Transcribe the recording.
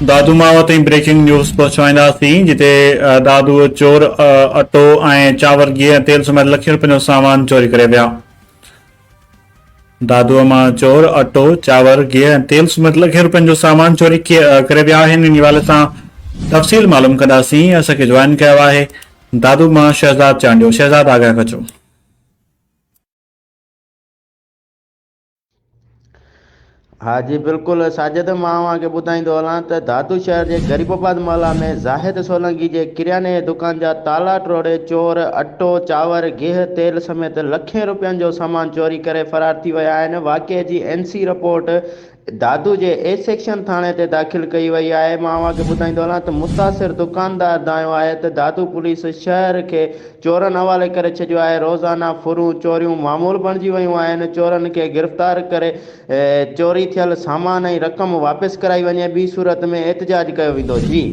دادو مان اوهان تائين بريڪنگ نيوز پهچائينداسين جتي دادو چور اٽو ۽ چانور گيهه ۽ تيل سميت لکين روپين جو سامان چوري ڪري ويا. دادو مان چور اٽو، چانور، گيهه ۽ تيل سميت لکين روپين جو سامان چوري ڪري ويا آهن ان حوالي سان تفصيل معلوم ڪنداسين اسان کي جوائن ڪيو آهي دادو مان شهزاد چانڊيو شهزاد آگاهه ڪجو. ها جي بلڪل ساجد مان اوهان کي ٻڌائيندو هلان ته دادو شهر جي غريب آباد محلا ۾ زاهد سولنگي جي ڪرياني جي دڪان جا تالا ٽوڙي چور اٽو، چانور، گيهه، تيل سميت لکين روپين جو سامان چوري ڪري فرار ٿي ويا آهن واقعي جي اين سي رپورٽ دادو جي اي سيڪشن ٿاڻي تي داخل ڪئي وئي آهي مان اوهان کي ٻڌائيندو هلان ته متاثر دڪاندار دانهيو آهي ته دادو پوليس شهر کي چورن حوالي ڪري ڇڏيو آهي، روزانه ڦرون چوريون معمول بڻجي ويون آهن، چورن کي گرفتار ڪري چوري ٿيل سامان ۽ رقم واپس ڪرائي وڃي، ٻي صورت ۾ احتجاج ڪيو ويندو. جي.